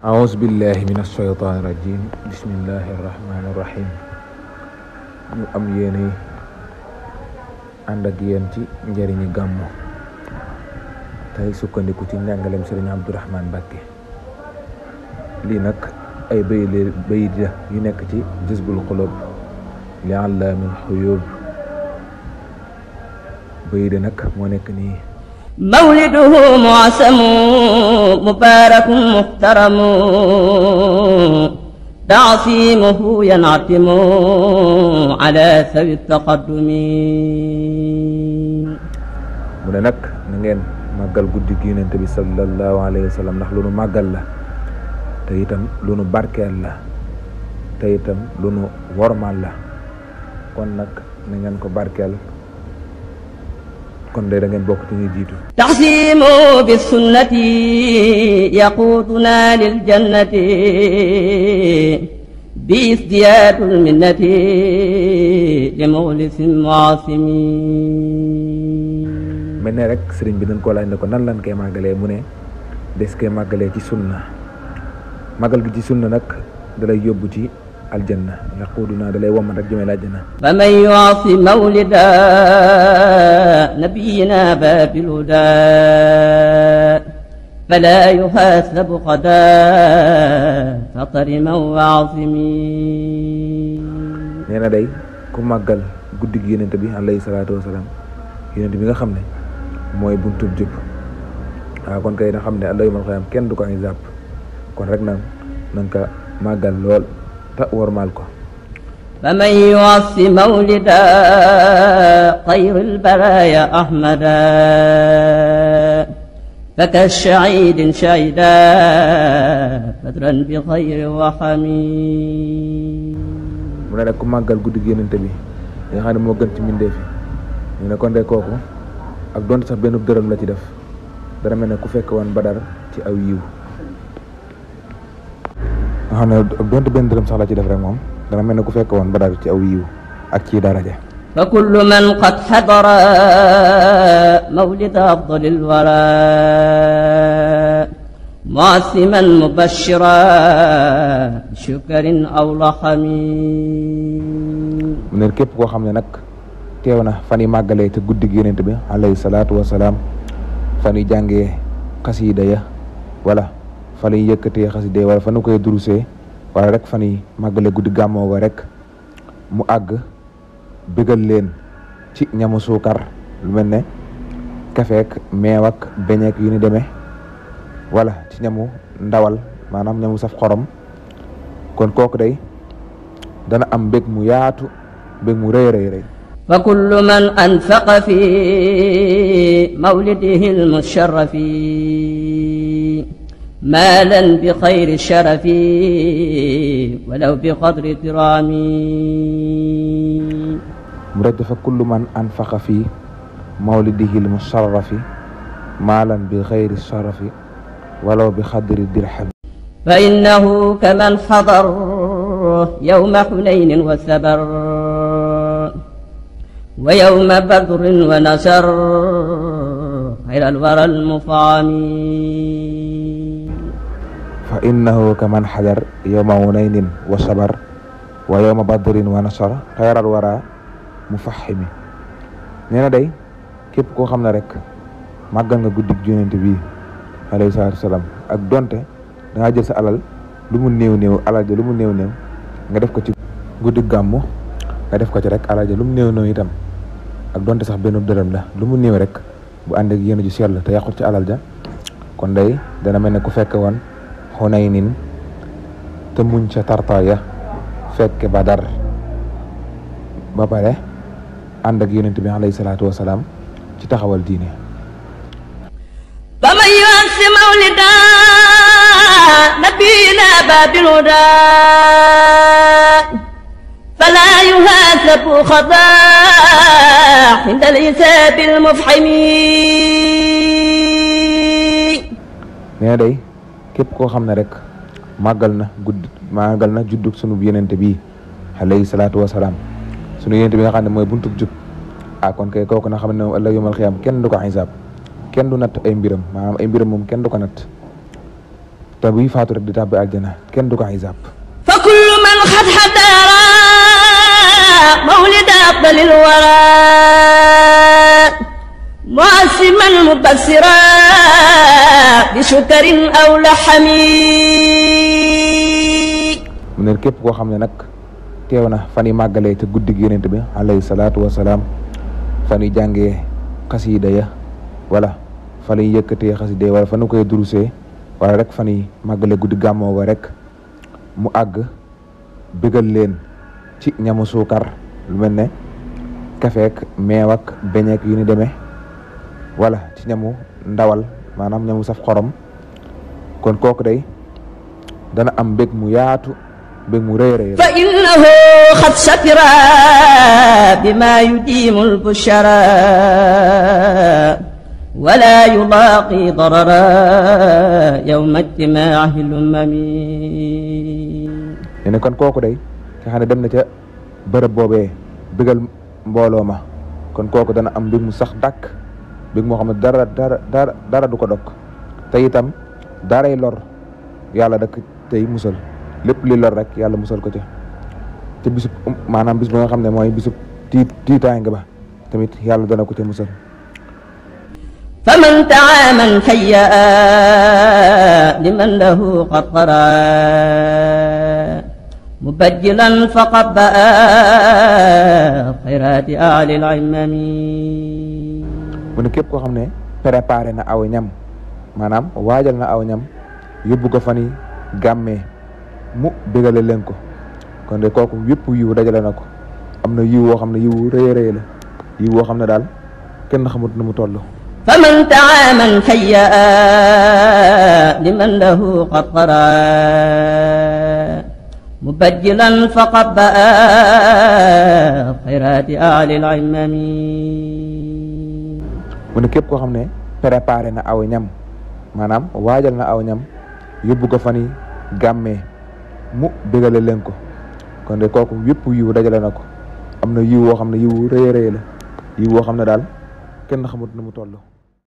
أعوذ بالله من الشيطان الرجيم بسم الله الرحمن الرحيم ñu am yéene ànd ak yéen ci njëriñi gàmmu tey sukkandiku ci njàngaleem Sëriñ Abdourahmane Mbacké lii nag ay bayit la yu nekk ci Jazbul Qulub li Allaamil Xuyuub bayit nag moo nekk nii مولده معسم مبارك محترم تعصيمه ينعتم على ذوي التقدم mu ne nag na ngeen màggal guddi gi Yonent bi sallallahu alayhi wa sallam ndax lu nu màggal la te itam lu nu barkeel la te itam lu nu wormal la kon nag na ngeen ko barkeel kon de da ngeen bokk ci ñuy jiitu تعصيمه بالسنة يقودنا للجنة بازدياد المنة لمخلص معاصم mel ne rek sëriñ bi dañ koo laaj ne ko nan lan koy màggalee mu ne des koy màggalee ci sunna màggal gi ci sunna nag dalay yóbbu ci aljanna yaquduna dalay wommat rek jëmee aljanna فمن يعص مولدا نبينا باب الهدى فلا يحاسب غدا فطرما وعظمين nee na day ku màggal guddi gi Yonent bi alayhi salaatu wasalaam Yonent bi nga xam ne mooy buntub jub waaw kon kay na xam ne ëllëg yawmal qiyaam kenn du ko ay zàpp kon rek nag nañ ko màggal lool te wormaal ko فمن يعص مولدا خير البرايا أحمدا فكالشعيد شعيدا بدرا بخير وحميد mu ne rek ku màggal guddi gi Yonent bi nga xam ne moo gën ci mbindeef yi ñu ne kon de kooku ak donte sax benn dërëm la ci def dara mel ne ku fekk woon Badar ci aw yiw nga xam ne ak donte benn dërëm sax la ci def rek moom dana mel ne ku fekk woon Badar ci aw yiw ak ci daraja فكل من قد حضر مولد أفضل الورى معصما مبشرا بشكر أو لحم mu ne képp koo xam ne nag teew na fan yi màggalee te guddi gi Yonent bi alayhi salaatu wasalaam fan yi jàngee xasiida ya wala fan yi yëkkatee xasiida ya wala fan yi koy durusee wala rek fan yi màggalee guddi gàmmoo ga rek mu àgg bégal leen ci ñamu suukar lu mel ne kafeek meew ak beñeek yu ni demee wala ci ñamu ndawal maanaam ñamu saf xorom kon kooku day dana am mbég mu yaatu mbég mu rëy rëy rëy فكل من أنفق في مولده المشرف مالا بخير الشرف ولو بقدر درامي mu rek dafa kullu man anfaqa fi mawlidihi l-musharrafi maalan bi xayri sharafi walaw bi xadri dirham فإنه كمن حضر يوم حنين وثبر ويوم بدر ونصر خير الورى المفعم فإنه كمن حضر يوم حنين وصبر ويوم بدر ونصر خير الورى mufahimi nee na day képp koo xam ne rek màggal nga guddig Yonent bi alayhi salaatu wasalaam ak donte da ngaa jël sa alal lu mu néew néew alal ja lu mu néew néew nga def ko ci guddig gàmmu nga def ko ci rek alal ja lu mu néew néew itam ak donte sax benn dërëm la lu mu néew rek bu ànd ak yéen ju sell te yàqut ci alal ja kon day dana mel ne ku fekke woon Xunaynin te muñ ca tartaaya fekke Badar ba pare ànd ak Yonent bi alayhi salaatu wasalaam ci taxawal diine فمن يعص مولدا نبينا باب الهدى فلا يحاسب خطا عند الحساب المفحم nee na day képp koo xam ne rek màggal na juddug sunu Yonent bi alayhi salaatu wasalaam sunu Yonent bi nga xam ne mooy buntub jub kon kay kooku na xam ne moom ëllëg yawmal qiyaam kenn du ko xisaab kenn du natt ay mbiram maanaam ay mbiram moom kenn du ko natt te buy faatu rek di tàbbi aljana kenn du ko xisaab. fa kullu man xat xadaara mawlida afdalil wara muasiman mubassira bi sukarin aw laxami. mu ne képp koo xam ne nag teew na fan yi màggalee ca guddig yonent bi alayhi salaatu wasalaam fan yi jàngee xasiida ya wala fan yi yëkkatee xasiida ya wala fan yi koy durusee wala rek fan yi màggalee guddi gàmmoo ba rek mu àgg bégal leen ci ñamu suukar lu mel ne kafeek meew ak beñeek yu ni demee wala ci ñamu ndawal maanaam ñamu saf xorom kon kooku day dana am mbég mu yaatu mbég mu rëy rëy fa innahu xad sakira bima yudimu lbushara wala yulaaqi darara yawma ijtimaahi lumami. ne kon kooku day nga xam ne dem na ca bërëb boobee bégal mbooloo ma kon kooku dana am mbég mu sax dàkk mbég moo xam ne dara du ko dog te itam daray lor yàlla dak tey musal lépp li lor rek yàlla musal ko ca te bisub maanaam bis ba nga xam ne mooy bisub tiitaange ba tamit yàlla dana ko ca musal. faman taaman hayya liman lahu qad qara mubajjilan faqad baa xayraati ahli al-imami. mu ne képp koo xam ne préparé na aw ñam maanaam waajal na aw ñam yóbbu ko fan yi gàmmee mu bégale leen ko kon de kooku yëpp yiw dajale na ko am na yiw woo xam ne yiw rëy rëy la yiw woo xam ne daal kenn xamut nu mu toll. faman taaman hayya liman lahu qad qara mubajjilan faqad baa xayraati ahli al-imami. mu ne képp koo xam ne préparé na aw ñam maanaam waajal na aw ñam yóbbu ko fan yi gàmmee mu bégale leen ko kon de kooku yëpp yiw dajale na ko am na yiw woo xam ne yiw rëy rëy la yiw woo xam ne daal kenn xamut nu mu toll.